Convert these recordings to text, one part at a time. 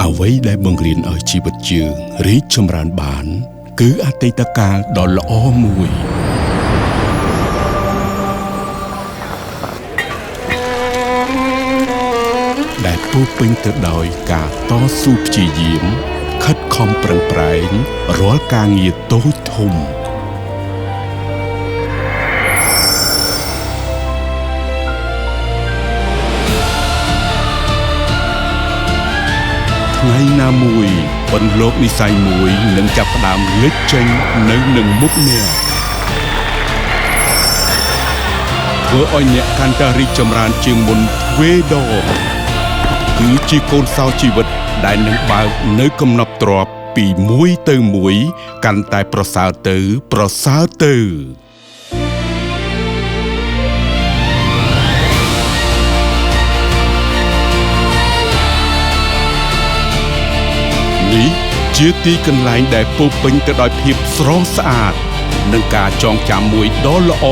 អ្វីដែលបង្រៀនឲ្យជីវិតយើងរីកចម្រើនបាន គឺអតីតកាលដ៏ល្អមួយដែលពោរពេញទៅដោយការតស៊ូព្យាយាមខិតខំប្រឹងប្រែងរាល់ការងារតូចធំថ្ងៃណាមួយបន្លកនិស័យមួយនឹងចាប់ផ្ដើមលេចចេញនៅនឹងមុខអ្នកធ្វើឲ្យអ្នកកាន់តែរីកចម្រើនជាងមុនទ្វេដងគឺជាកូនសោជីវិតដែលនឹងបើកនៅកំណប់ទ្រព្យពីមួយទៅមួយកាន់តែប្រសើរទៅប្រសើរទៅនេះជាទីកន្លែងដែលពោពេញទៅដោយភាពស្រស់ស្អាតនិងការចងចាំមួយដ៏ល្អ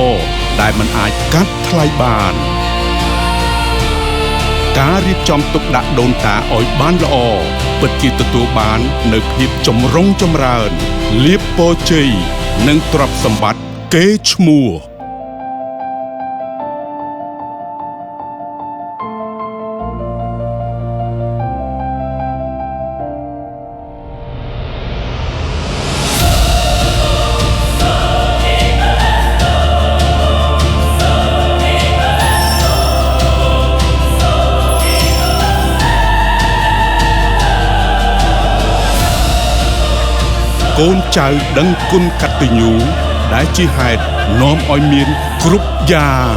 ដែលមិនអាចកាត់ថ្លៃបានការរៀបចំទុកដាក់ដូនតាឲ្យបានល្អពិតជាទទួលបាននៅភាពចម្រុងចម្រើនលាភពរជ័យនិងទ្រព្យសម្បត្តិកេរ្តិ៍ឈ្មោះកូនចៅដឹងគុណកតញ្ញូដែលជាហេតុនាំឲ្យមានគ្រប់យ៉ាង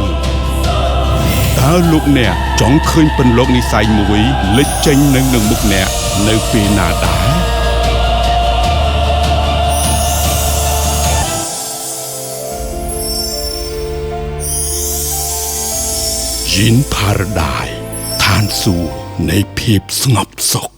តើលោកអ្នកចង់ឃើញពន្លកនិស័យមួយលេចចេញនៅនឹងមុខអ្នកនៅពេលណាដែរយិនផារ៉ាដៃឋានសួគ៌នៃភាពស្ងប់សុខ